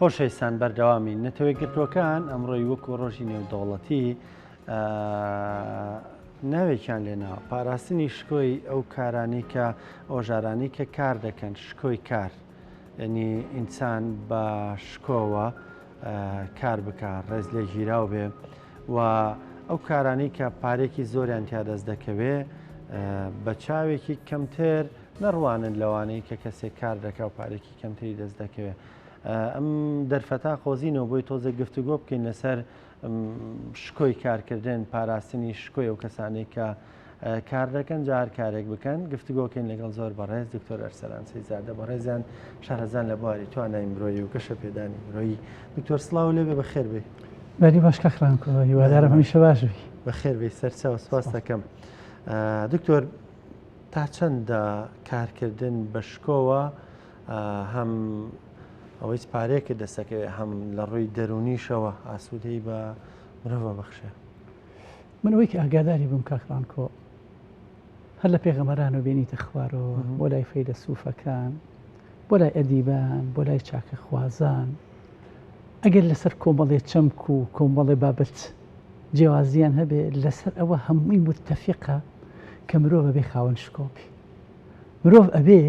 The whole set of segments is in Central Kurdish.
خۆشەویستان بەردەوامین نەتەوەیەکگرتووەکان ئەمڕۆی وەکو ڕۆژی نێودەوڵەتی ناوێکیان لێناوە پاراستنی شکۆی ئەو کارانی کە ئۆژارانی کە کار دەکەن شکۆی کار ینی ئینسان بە شکۆوە کار بکە ڕێز لێ گیراو بێ و ئەو کارانی کە پارێکی زۆریان تیا دەست دەکەوێ بە چاوێکی کەمتر نەڕوانن لەوانەی کە کەسێک کار دەکا و پارێکی کەمتری دەست دەکەوێت ئەم دەرفەتا قۆزینەوە بۆی تۆزێک گفتوگۆ بکەین لەسەر شکۆی کارکردن پاراستنی شکۆی ئەو کەسانەی کە کار دەکەن جار کارێک بکەن گفتوگۆکەین لەگەڵ زۆر بەڕێز دکتۆر ئەرسەلان سەیزادە بەڕێزیان شارەزان لە بواری توانای مرۆیی و گەشە پێدانی مرۆیی دکتۆر سڵاو لێبێ بەخێر بێ بەری باش کاک ڕانکۆ هیوادارم هەمیشە باش بی بەخێر بێ سەرچاو سپاس دەکەم دکتۆر تا چەندە کارکردن بە شکۆوە هەم ئەوەی پارەیەکت دەستەکەوێت هەم لە ڕووی دەروونیشەوە ئاسوودەی بە مرۆڤ بەخشێ. من ئەوەی کە ئاگاداری بووم کاک ڕانکۆ هەر لە پێغەمبەرانەوە بێنیتە خوارەوە بۆ لای فەیلەسوفەکان بۆ لای ئەدیبان بۆ لای چاکەخوازان ئەگەر لەسەر کۆمەڵێ چەمک و کۆمەڵێ بابەت جیاوازیان هەبێ لەسەر ئەوە هەمووی متەفیقە کە مرۆڤ ئەبێ خاوەن شکۆ بێ مرۆڤ ئەبێ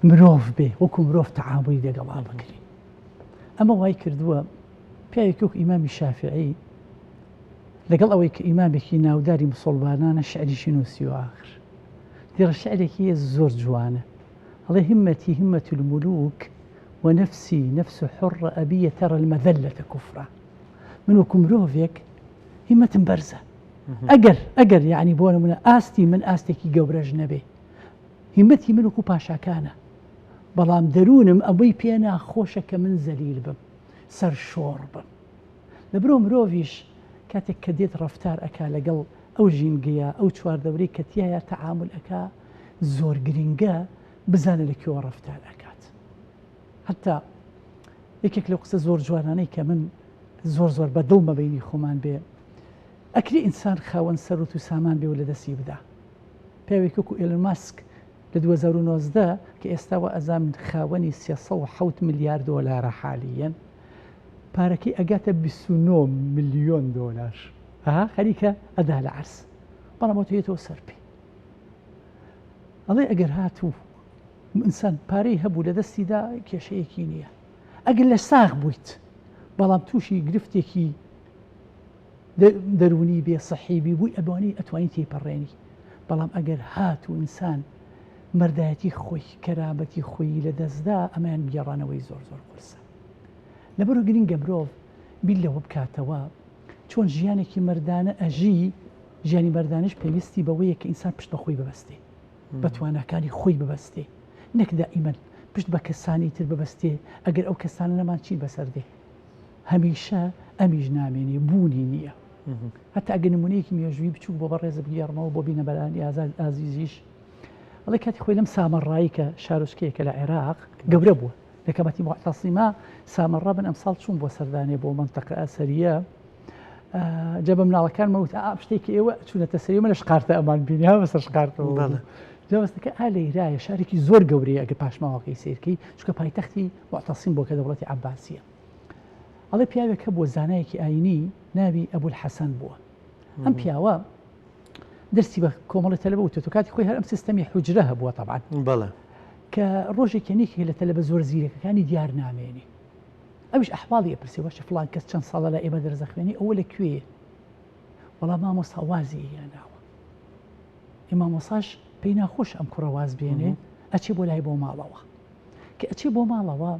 مرۆڤ بێ وەکو مرۆڤ تەعامولی لەگەڵا بکرێ ئەمە وای کردووە پیاوێکی وەک ئیمامی شافعی لەگەڵ ئەوەی کە ئیمامێکی ناوداری مسوڵمانانە شعریشی نووسیوە ئاخر دیڕە شعرێکی زۆر جوانە ئەڵێ همەتی همەت الملوک ونفسی نفس حر أبية ترى المذلة كفرا من وەکو مرۆڤێک هیمەتم بەرزە ئەگەر ئەگەر یعنی بۆ نمونە ئاستی من ئاستێکی گەورەش نەبێ هیمەتی من وەکو پاشاکانە بەڵام دەروونم ئەوەی پێ ناخۆشە کە من زەلیل بم سەرشۆڕ بم لەبرۆ مرۆڤیش کاتێک کە دێت ڕەفتار ئەکا لەگەڵ ئەو ژینگەیە ئەو چواردەورەی کە تیایا تەعامول ئەکا زۆر گرینگە بزانێ لە کوێوە ڕەفتار ئەکات هەتا یەکێک لەو قسە زۆر جوانانەی کە من زۆر زۆر بە دڵمە بینی خۆمان بێ ئەکرێ ئینسان خاوەن سەروت و سامان بێ و لە دەستی بدا پیاوێک وەکو ئێلۆن ماسک لە 2019 کە ئێستا وا ئەزانم خاوەنی 307 ملیار دۆلارە حالیەن پارەکەی ئەگاتە 29 ملیۆن دۆلار ئەها خەریکە ئەدا لە عەرز بەڵام ئەوە تێتەوە سەر پێ ئەڵێ ئەگەر هاتوو ئینسان پارەی هەبوو لە دەستیدا کێشەیەکی نییە ئەگەر لە ساغ بوویت بەڵام تووشی گرفتێکی دەروونی بێ سەحی بی بووی ئەبوانی ئەتوانی تێیپەڕێنی بەڵام ئەگەر هات و ئینسان مەردایەتی خۆی کەرامەتی خۆی لە دەستدا ئەمەیان گێڕانەوەی زۆر زۆر قورسە لەبەرو گرنگە مرۆڤ بیر لەوە بکاتەوە چۆن ژیانێکی مەردانە ئەژی ژیانی مەردانش پێویستی بەوەیە کە ئینسان پشت بە خۆی ببەستێ بە تواناکانی خۆی ببەستێ نەک دائیمەن پشت بە کەسانی تر ببەستێ ئەگەر ئەو کەسانە نەمان چی بەسەر دێ هەمیشە ئەمیش نامێنێ بوونی نییە هەتا ئەگەر نمونەیەکی مێژووی بچووک بۆ بەڕێزە بگێڕمەوە بۆ بینەبەرانی ئازاد ئازیزیش ئەڵێ کاتی خۆی لەم سامەڕایی کە شارۆچکەیەکە لە عێراق گەورە بووە لە کەمەتی موعتەسیمە سامەڕا من ئەمساڵ چووم بۆ سەردانێ بۆ مەنتەقە ئەسەریە جا بە مناڵەکانمە وت ئا شتێکی ئێوە چوونەتە سەری من لە شقارتە ئەمان بینی ها بەسەر شقارتەوە جا بەستەکە ئا لەیرایە شارێکی زۆر گەورەیە ئەگەر پاشماوەکەی سیرکەی چونکە پایتەختی موعتەسیم بووە کە دەوڵەتی عەباسیە ئەڵێ پیاوێک هەبووە زانایەکی ئاینی ناوی ئەبول حەسەن بووە ئەم پیاوە درسی بە کۆمەڵی تەلەبە وتێت و کاتی خۆی هەر ئەم سیستەمی حوجرە هەبووە تەبعەن بەڵێ کە ڕۆژێک یەکێک لە تەلەبە زۆر زیرەکەکانی دیار نامێنێ ئەویش ئەحواڵی ئەپرسێ باشە فڵان کەس چەند ساڵە لە ئێمە دەرس ئەخوێنێ ئەوە لە کوێیە وەڵا مامۆستا وازی هێناوە ئێ مامۆساش پێی ناخۆش ئەم کوڕە واز بێنێ ئەچێ بۆ لای بۆ ماڵەوە کە ئەچێ بۆ ماڵەوە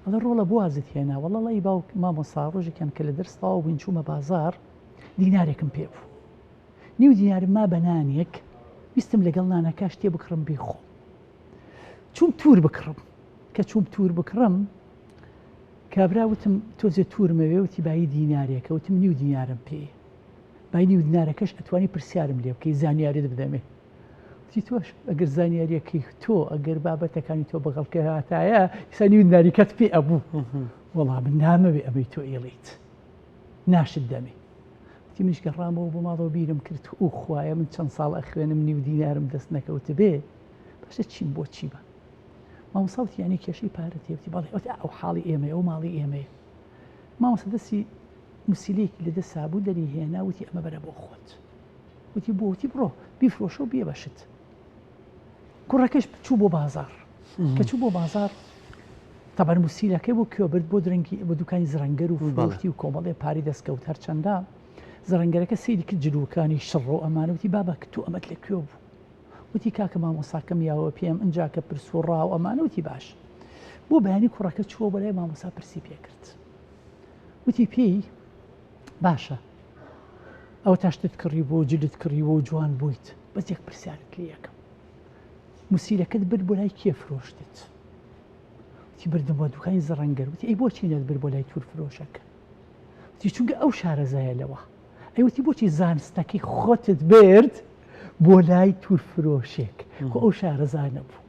ئەڵێ ڕۆڵە بۆ وازت هێنا وەڵا ڵی باوک مامۆستا ڕۆژێکیان کە لە دەرس تەواو بووین چوومە بازاڕ دینارێکم پێ بوو نیو دینارم ما بە نانێک ویستم لەگەڵ نانەکە شتێ بکڕم بیخۆم چووم تور بکڕم کە چووم تور بکڕم کابرا وتم تۆزێ تورمەوێ وتی بایی دینارێکە وتم نیو دینارم پێ بای نیو دینارەکەش ئەتوانی پرسیارم لێ بکەی زانیاریت بدەمێ وتی تۆش ئەگەر زانیاریەکەی تۆ ئەگەر بابەتەکانی تۆ بەغەڵکە هاتایە ئیسا نیو دیناریکەت پێ ئەبوو وەڵا من نامەوێ ئەمەی تۆ ئیڵیت ناشت دەمێ وتی منیش گەڕامەوە بۆ ماڵەوە بیرم کرد ئو خوایە من چەند ساڵ ئەخوێنم نیو دینارم دەست نەکەوتبێ باشە چیم بۆ چی بە؟ مامۆستا وتی یانی کێشەی پارەت هەیە؟ وتی بەڵێ. وتی ئەو حاڵی ئێمەیە، ئەو ماڵی ئێمەیە. مامۆستا دەستی موسیلەیەکی لە دەستا بوو دەری هێنا وتی ئەمە بەرە بۆ خۆت. وتی بۆ؟ وتی بڕۆ بیفرۆشە و بیە بە شت. کوڕەکەش چوو بۆ بازاڕ. کە چوو بۆ بازاڕ تەبعەن موسیلەکەی بۆ کوێ برد بۆ درەنگی بۆ دوکانی زرەنگەر و فرۆشتی و کۆمەڵێ پارەی دەستکەوت هەرچەندە زرەنگەرەکە سەیری کرد جلوکانی شڕ و ئەمانە وتی بابە تۆ ئەمەت لە کوێ بوو؟ وتی کاکە مامۆستاکەم یاوە پێم ئنجا کە پرس و ڕا و ئەمانە وتی باش بۆ بەیانی کوڕەکە چووە بۆ لای مامۆستا پرسی پێکرد وتی پێی باشە ئەوە تا شتت کڕی بۆ جلت کڕیوە و جوان بوویت بەس یەک پرسیارت لێ یەکەم موسیلەکەت برد بۆ لای کێ فرۆشتت وتی بردم بۆ دوکانی زڕەنگەر وتی ئەی بۆچی نەت برد بۆ لای تور فرۆشەکە وتی چونکە ئەو شارەزایە لەوە ئەی وتی بۆچی زانستەکەی خۆتت برد بۆ لای تورفرۆشێک خۆ ئەو شارەزا نەبوو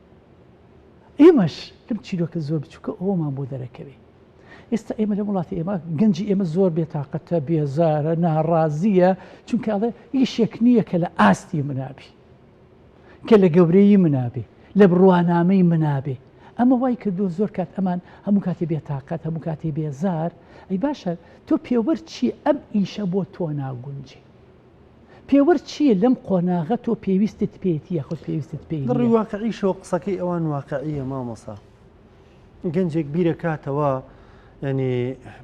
ئێمەش لەم چیرۆکە زۆر بچووکە ئەومان بۆ دەرەکەوێ ئێستا ئێمە لە وڵاتی ئێمە گەنجی ئێمە زۆر بێتاقەتە بێزارە ناڕازیە چونکە ئەڵێ ئیشێک نییە کە لە ئاستی منابی کە لە گەورەی منابێ لە بڕوانامەی منابێ ئەمە وای کردو زۆر کات ئەمان هەموو کاتێ بێتاقەت هەموو کاتێ بێزار ئەی باشە تۆ پێوەر چی ئەم ئیشە بۆ تۆ ناگونجێ پێوەر چییە لەم قۆناغە تۆ پێویستت پێیەتی یاخود پێویستت پێی لە ڕووی واقعیشەوە قسەکەی ئەوان واقعیە مامۆسا گەنجێک بیرەکاتەوە ینی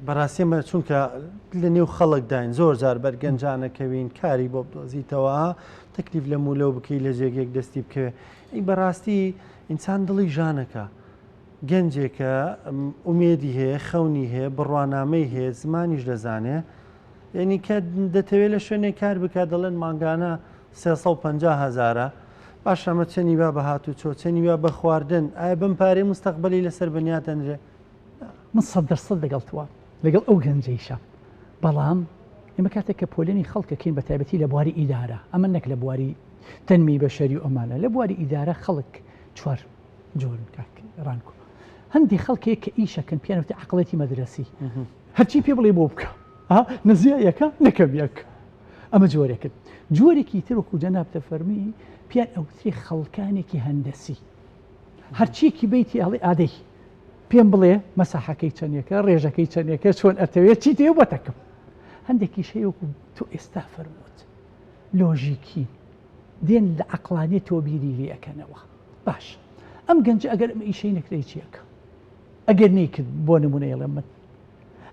بەڕاستی ئەمە چونکە لە نێو خەڵکداین زۆر جار بەر گەنجانەکەوین کاری بۆ بدۆزیتەوە تەکلیف لە مولەو بکەی لە جێگەیەک دەستی بکەوێ ئەی بەڕاستی ئینسان دڵی ژانەکە گەنجێکە ئومێدی هەیە خەونی هەیە بڕوانامەی هەیە زمانیش دەزانێ یعنی کە دەتەوێت لە شوێنێک کار بکات دەڵێن مانگانە 350 هزارە باش ئەمە چەنی با بە هاتوچۆ چەنی وا بە خواردن ئایا بەم پارەی مستەقبەلی لەسەر بنیات دەنرێ؟ من سەد دەر سەد لەگەڵ تۆم لەگەڵ ئەو گەنجەیشە بەڵام ئێمە کاتێک کە پۆلێنی خەڵکەکەین بە تایبەتی لە بواری ئیدارە ئەمە نەک لە بواری تەنمی بەشەری و ئەمانە لە بواری ئیدارە خەڵک چوار جۆرن کاک ڕانکۆ هەندی خەڵکێک کە ئیشەکەن پیان وتی عقڵێتی مەدرەسی هەرچی پێ بڵێ بۆ بکە نەزیا یەکە نەکەم یەک ئەمە جۆرێکن جۆرێکی تر وەکو جەنابتە فەرمی پیان ئەوترێ خەڵکانێکی هەندەسی هەرچیەکی بیتی ئەڵێ ئادەی پێم بڵێ مەساحەکەی چەندێکە ڕێژەکەی چەندێکە چۆن ئەتەوێت چی تێ بۆتەکەم هەندێکیش هەیە وەکو تۆ ئێستا فەرمووت لۆژیکی دێن لە عەقڵانیەتەوە بیری لێ ئەکەنەوە باش ئەم گەنجە ئەگەر ئەم ئیشەی نەکرێ چی ئەکا ئەگەر نەیکرد بۆ نمونە ئەڵێم من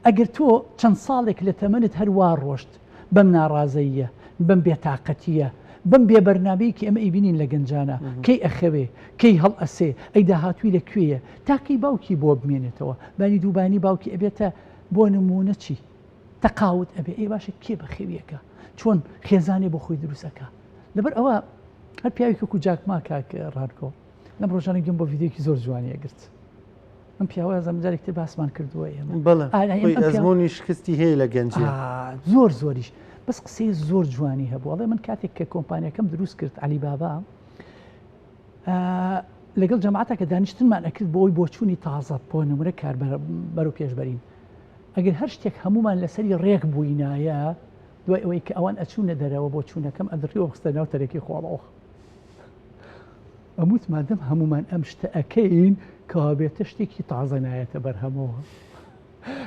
ئەگەر تۆ چەند ساڵێک لە تەمەنت هەر وا ڕۆشت بەم ناڕازەییە بەم بێتاقەتیە بەم بێ بەرنامەیەکی ئەمە ئەیبینین لە گەنجانە کەی ئەخەوێ کەی هەڵئەسێ ئەی داهاتووی لە کوێیە تا کەی باوکی بۆ بمێنێتەوە بانی دووبانی باوکی ئەبێتە بۆ نمونە چی تەقاوت ئەبێ ئەی باشە کێ بەخێوی ئەکا چۆن خێزانێ بۆ خۆی دروست ئەکا لەبەر ئەوە هەر پیاوێک وەکو جاک ما کاک ڕانکۆ لەم ڕۆژانە گوێم بۆ ڤیدیۆیەکی زۆر جوانی ئەگرت ئەم پیاوە ئەزانم جارێک تر باسمان کردووە ئێمە بەڵێ ئەزمموی شکستی هەیە لە گەنجی زۆر زۆریش بەس قسەی زۆر جوانی هەبوو ئەڵێ من کاتێک کە کۆمپانیەکەم دروست کرد علی بابا لەگەڵ جەماعەتە کە دانیشتنمان ئەکرد بۆ ئەوی بۆچوونی تازە بۆ نمونە کار بەرەو پێشبەرین ئەگەر هەر شتێک هەموومان لەسەری ڕێک بووینایە دوای ئەوەی کە ئەوان ئەچوونە دەرەوە بۆ چوونەکەم ئەدڕیەوە خستە ناو تەرەکی خۆڵەوە ئەموت مادەم هەمومان ئەم شتە ئەکەین کەوابێتە شتێکی تازە نایەتە بەرهەمەوە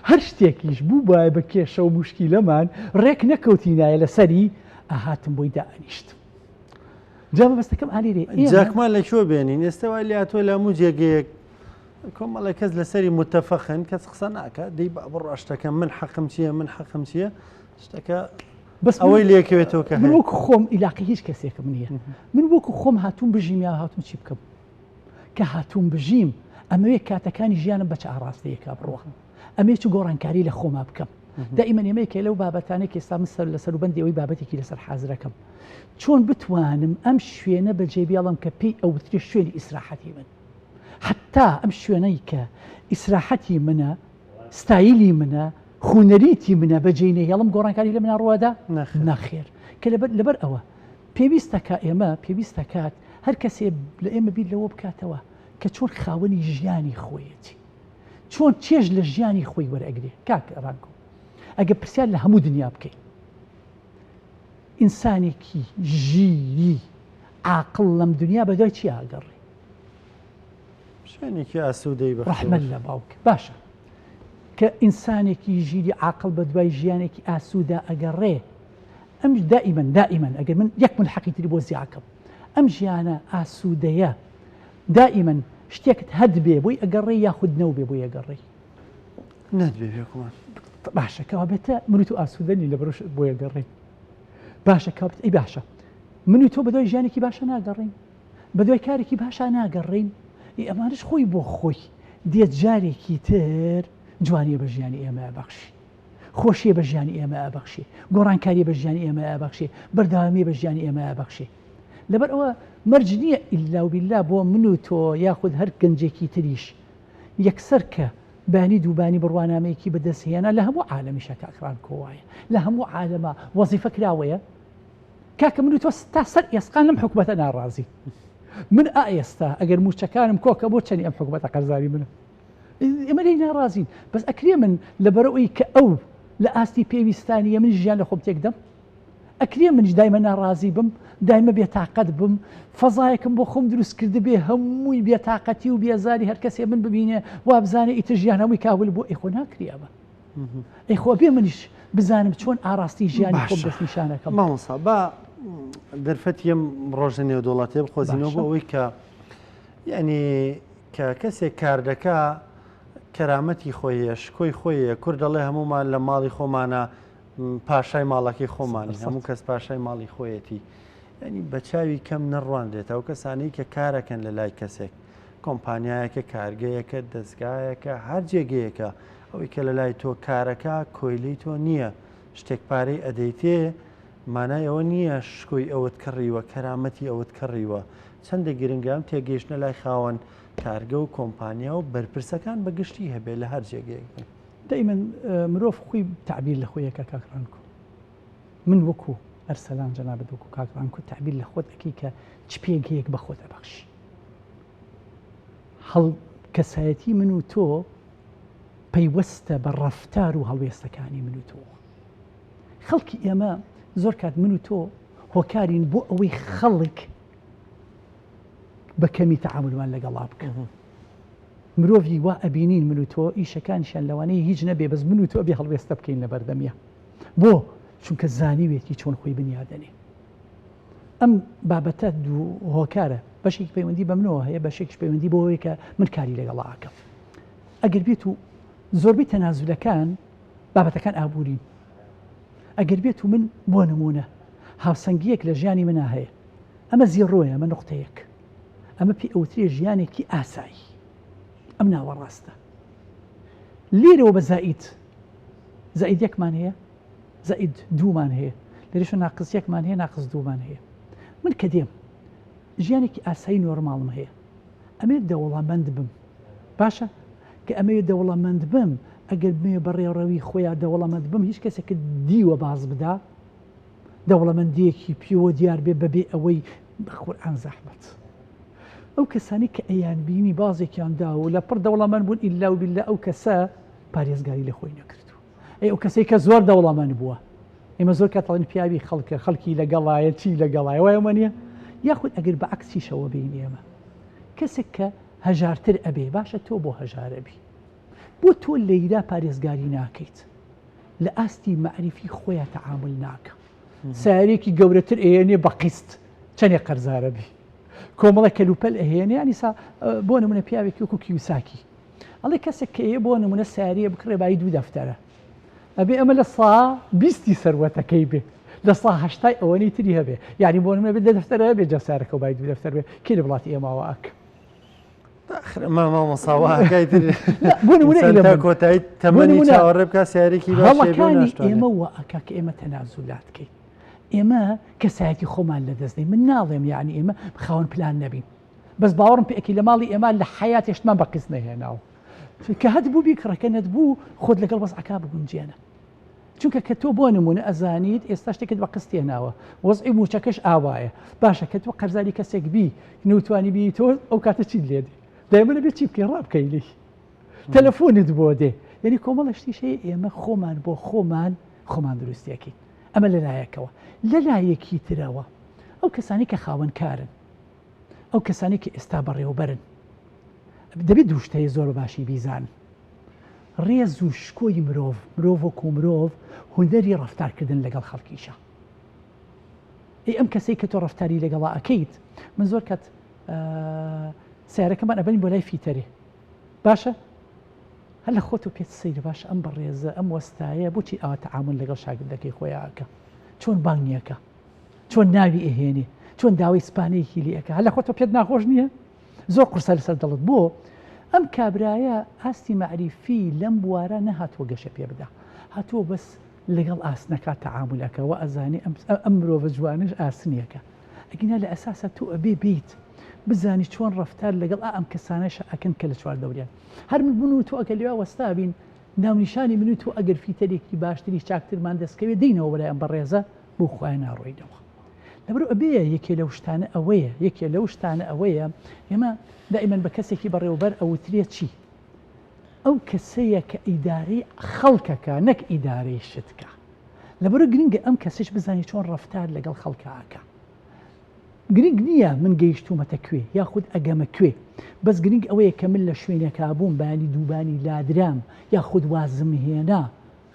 هەر شتێکیش بوو باە بە کێشە و مشکیلەمان ڕێک نەکەوتینایە لەسەری ئەهاتم بۆی دائەنیشتم جا مەبەستەکەم ئالێرێ جاکمان لە کوێ بێنین ئێستا وای لاتۆ لە هەموو جێگەیەک کۆمەڵێک کەس لەسەری متەفەخن کەس قسە ناکە دەی با بڕوا شتەکە من حەقم چییە من حەقم چییە شتەکە بەس ئەوەی لێکەوێتەوە کە من وەکو خۆم ئیلاقی هیچ کەسێکم نییە من وەکو خۆم هاتووم بژیم یا هاتووم چی بکەم کە هاتووم بژیم ئەمەوێ کاتەکانی ژیانم بە چ ئاڕاستەیەکا بڕوا ئەمێ چ گۆڕانکاری لە خۆما بکەم دائیمەن ئێمە یەکێ لەو بابەتانەی کە ئێستا من سەر لەسەر و بەندی ئەوەی بابەتێکی لەسەر حازرەکەم چۆن بتوانم ئەم شوێنە بەجێ بێڵم کە پێی ئەوترێ شوێنی ئیسراحەتی من حتا ئەم شوێنەی کە ئیسراحەتی منە ستایلی منە خونەریتی منە بەجێی نەهێڵم گۆڕانکاری لە منا ڕووادا نەخێر کە لەبەر لەبەر ئەوە پێویستە کە ئێمە پێویستە کات هەر کەسێ لە ئێمە بیر لەوە بکاتەوە کە چۆن خاوەنی ژیانی خۆیەتی چۆن چێژ لە ژیانی خۆی وەرئەگرێ کاک ڕانکۆ ئەگەر پرسیار لە هەموو دنیا بکەین ئینسانێکی ژیری عاقڵ لەم دنیا بەدوای چی ئاگەڕێ؟ شوێنێکی ئاسوودەی بەختەوەر. ڕەحمەت لە باوک. باشە کە ئینسانێکی ژیری عاقڵ بە دوای ژیانێکی ئاسوودا ئەگەڕێ، ئەم دائیمەن دائیمەن ئەگەر من یەک مولحەقی تری بۆ زیاکەم، ئەم ژیانە ئاسوودەیە دائیمەن شتێکت هەتبێ بۆی ئەگەڕێی یاخود نەوبێ بۆی ئەگەڕێی؟ نەتبێ بێگومان. باشە کەوابێتە من و تۆ ئاسوودە نین لەبەر بۆی ئەگەڕێین. باشە کەوابێت ئەی باشە من و تۆ بەدوای ژیانێکی باشە ناگەڕێین؟ بەدوای کارێکی باشا ناگەڕێین؟ ئەی ئەمانەش خۆی بۆ خۆی دێت جارێکی تر جوانیە بە ژیانی ئێمە ئەبەخشی، خۆشیە بە ژیانی ئێمە ئەبەخشێ، گۆڕانکاریە بە ژیانی ئێمە ئەبەخشێ، بەردەوامیە بە ژیانی ئێمە ئەبەخشێ. لەبەر ئەوە مەرج نییە ئیلا و بیلا بۆ من و تۆ یاخود هەر گەنجێکی تریش یەکسەر کە بانی دووبانی بڕوانامەیەکی بەدەست هێنا لە هەموو عالەمیشا کاک ڕانکۆ وایە لە هەموو عالەما وەزیفە کراوەیە کاکە من و تۆ تا سەر ئێسقان لەم حکومەتە ناڕازین من ئا ئێستا ئەگەر موچەکانم کۆکە بۆ چەنی ئەم حکومەتە قەرزاری منە ئێمە لێی ناڕازین بەس ئەکرێ من لەبەرئەوەی کە ئەو لە ئاستی پێویستانیە من ژیان لە خۆم تێکدەم ئەکرێ منیش دایمە ناڕازی بم دایمە بێتاقەت بم فەزایەکم بۆ خۆم دروست کردبێ هەمووی بێتاقەتی و بێزاری هەر کەسێ من ببینێ وابزانێ ئیتر ژیان هەمووی کاول بوو ئەی خۆ ناکرێ ئەمە ئەی خۆ بێ منیش بزانم چۆن ئاڕاستی ژیانی خۆم باشە دەستنیشانەکەم. مامۆستا با دەرفەتی ئەم ڕۆژە نێودەوڵەتیە بقۆزینەوە بۆ باشە. ئەوەی کە یعنی کە کەسێک کار دەکا کەرامەتی خۆی هەیە شکۆی خۆی هەیە کورد دەڵێ هەموومان لە ماڵی خۆمانە پاشای ماڵەکەی خۆمانی هەموو کەس پاشای ماڵی خۆیەتی ینی بە چاوی کەم نەڕوانرێت ئەو کەسانەی کە کارەکەن لە لای کەسێک کۆمپانیایەکە کارگەیەکە دەستگایەکە هەر جێگەیەکە ئەوەی کە لە لای تۆ کارەکە کۆیلەی تۆ نییە شتێک پارەی ئەدەیتێ مانای ئەوە نییە شکۆی ئەوت کڕیوە کەرامەتی ئەوت کڕیوە چەندە گرنگە ئەم تێگەیشتنە لای خاوەن کارگە و کۆمپانیا و بەرپرسەکان بە گشتی هەبێ لە هەر جێگەیەک بن. دەیمەن مرۆڤ خۆی تەعبیر لە خۆی ئەکا کاک ڕانکۆ من وەکو ئەرسەلان جەنابت وەکو کاک ڕانکۆ تەعبیر لە خۆت ئەکەی کە چ پێگەیەک بە خۆت ئەبەخشی هەڵ کەسایەتی من و تۆ پەیوەستە بە ڕەفتار و هەڵوێستەکانی من و تۆ خەڵکی ئێمە زۆر کات من و تۆ هۆکارین بۆ ئەوەی خەڵک بە کەمی تەعاملمان لەگەڵا بکەن مرۆڤی وا ئەبینین من و تۆ ئیشەکانیشیان لەوانەیە هیچ نەبێ بەس من و تۆ ئەبێ هەڵوێستە بکەین لەبەردەمیا بۆ؟ چونکە زانیوێتی چۆن خۆی بنیادەنێ ئەم بابەتە دوو هۆکارە بەشێکی پەیوەندی بە منەوە هەیە بەشێکیش پەیوەندی بۆ کە من کاری لەگەڵا ئەکەم ئەگەر بێت و زۆربەی تەنازولەکان بابەتەکان ئابوورین ئەگەر بێت و من بۆ نمونە هاوسەنگیەک لە ژیانی منا هەیە ئەمە زیڕۆیە ئەمە نقطەیەک ئەمە پێی ئەوترێ ژیانێکی ئاسایی ئەم ناوەڕاستە لێرەوە بە زائید زائید یەکمان هەیە زائید دوومان هەیە لێرەشە ناقص یەکمان هەیە ناقص دوومان هەیە من کە دێم ژیانێکی ئاسایی نۆرماڵم هەیە ئەمێ دەوڵەمەند بم باشە کە ئەمەوێ دەوڵەمەند بم ئەگەر بمێ بە ڕێڕەوی خۆیان دەوڵەمەند بم هیچ کەسێکت دیوە باز بدا دەوڵەمەندیەکی پێوە دیار بێ بەبێ ئەوەی بە قورئان زەحمەت ئەو کەسانی کە ئەیان بینی بازێکیان دا و لە پڕ دەوڵەمەند بوون ئیلا و بیلا ئەو کەسە پارێزگاری لە خۆی نەکردو ئەی ئەو کەسەی کە زۆر دەوڵەمەند بووە ئێمە زۆر کات ئەڵێن پیاوی خەڵکە خەڵکی لەگەڵایە چی لەگەڵایە وایە وە نییە یاخود ئەگەر بە عەکسیشەوە بین ئێمە کەسێک کە هەژارتر ئەبێ باشە تۆ بۆ هەژارەبی بۆ تۆ لەیرا پارێزگاری ناکەیت لە ئاستی مەعریفی خۆیا تەعامول ناکا سیارێکی گەورەتر ئەیەنێ بە قیست چەنێ قەرزارە بی کۆمەڵە کەلوپەل ئەهێنێ ینی سا بۆ نمونە پیاوێکی وەکو کیوساکی ئەڵێ کەسێک کە ئێ بۆ نمونە ساریە بکڕێ بای دوو دەفتەرە ئەبێ ئەمە لە سا بیستی سەروەتەکەی بێ لە سا هەشتای ئەوەنەی تری هەبێ یعنی بۆ نمونە بێ دە دەفتەرە هەبێ جەسارەکە و بای دوو دەفتەر بێ کێ لە وڵاتی ئێمەوە ئەک ئاخر ئەمە مامۆستا واکای تر بۆ نمونە ئینسان ئیلە تا من. کۆتایی تەمەنی نمونە چاوەڕێ بکا سیارێکی باش هەبێ و هەڵەکانی ناشتوانێ. ئێمە وا ئەکا کە ئێمە تەنازولات کەین ئێمە کەسایەتی خۆمان لەدەست دەین من ناڵێم یعنی ئێمە خاوەن پلان نەبین بەس باوەڕم پێ ئەکی لە ماڵی ئێمە لە حەیاتێ شتمان بە قیست نەهێناوە کە هەت بوو بیکڕە کە نەتبوو خۆت لەگەڵ وەزعەکا بگونجێنە چونکە کە تۆ بۆ نمونە ئەزانیت ئێستا شتێکت بە قست هێناوە وەزعی موچەکەش ئاوایە باشە کە تۆ قەرزاری کەسێک بی نەوتوانی بی تۆ ئەو کاتە چیت لێ دێ دایمە لەبێ چی بکەی ڕابکەی لێی تەلەفۆنت بۆ دێ یعنی کۆمەڵە شتیش هەیە ئێمە خۆمان بۆ خۆمان خۆمان دروستیەکەین ئەمە لەلایەکەوە لەلایەکی ترەوە ئەو کەسانی کە خاوەن کارن ئەو کەسانی کە ئێستا بەڕێوبەرن. دەبێت دوو شت هەیە زۆر بە باشی بیزانن. ڕێز و شکۆی مرۆڤ، مرۆڤ وەکو مرۆڤ هونەری ڕەفتارکردن لەگەڵ خەڵکیشە. ئەی ئەم کەسەی کە تۆ ڕەفتاری لەگەڵا ئەکەیت، من زۆر کات سیارەکەمان ئەبەین بۆ لای فیتەرێ باشە هەر لە خۆت و پێت سەیرە باشە ئەم بەڕێزە ئەم وەستایە بۆچی ئاوا تەعامول لەگەڵ شاگردەکەی خۆیا ئەکا چۆن بانگیەکە چۆن ناوی ئەهێنێ چۆن داوای سپانەیەکی لێ ئەکا هەر لە خۆتەوە پێت ناخۆش نییە زۆر قورسە لەسەر دڵت بۆ ئەم کابرایە ئاستی مەعریفی لەم بوارە نەهاتووە گەشە پێ بدا هاتووە بەس لەگەڵ ئاسنەکە تەعامول ئەکا وە ئەزانێ ئەم ئەم مرۆڤە جوانەش ئاسنیەکە ئەگینا لە ئەساسا تۆ ئەبێ بیت بزانی چۆن ڕەفتار لەگەڵ ئا ئەم کەسانەشە ئەکەن کە لە چواردەوریان هەر من بوون و تۆ ئەگەر لەوێ وەستابین ناونیشانی من و تۆ ئەگەر فیتەرێکی باشتری چاکترمان دەستکەوێ دێینەوە بەلای ئەم بەڕێزە بۆ خوایە ناڕۆینەوە لەبەرئەوە ئەبێ یەکێ لەو شتانە ئەوەیە یەکێ لەو شتانە ئەوەیە ئێمە دائیمەن بە کەسێکی بەڕێوەبەر ئەوترێ چی ئەو کەسەیە کە ئیدارەی خەڵکەکە نەک ئیدارەی شتکە لەبەرئەوە گرنگە ئەم کەسەش بزانێت چۆن ڕەفتار لەگەڵ خەڵکا ئەکا گرنگ نییە من گەیشتوومەتە کوێ یاخود ئەگەمە کوێ بەس گرنگ ئەوەیە کە من لە شوێنێکا بووم بەیانی دووبانی لادرام یاخود وازم هێنا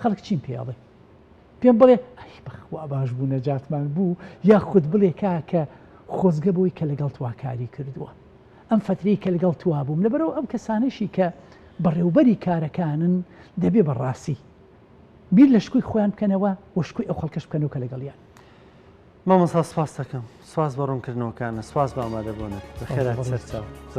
خەڵک چیم پێ ئەڵێ پێم بڵێ ئەی بەخوا باش بوو نەجاتمان بوو یاخود بڵێ کاکە خۆزگە بۆی کە لەگەڵ توا کاری کردووە ئەم فەترەی کە لەگەڵ توا بووم لەبەرئەوە ئەم کەسانەشی کە بەڕێوبەری کارەکانن دەبێ بەڕاستی بیر لە شکۆی خۆیان بکەنەوە و شکۆی ئەو خەڵکەش بکەنەوە کە لەگەڵیان. مامۆستا سپاست دەکەم سپاس بە ڕوونکردنەوەکانت سپاس بە ئامادەبوونت بەخێرهات سەرچاو.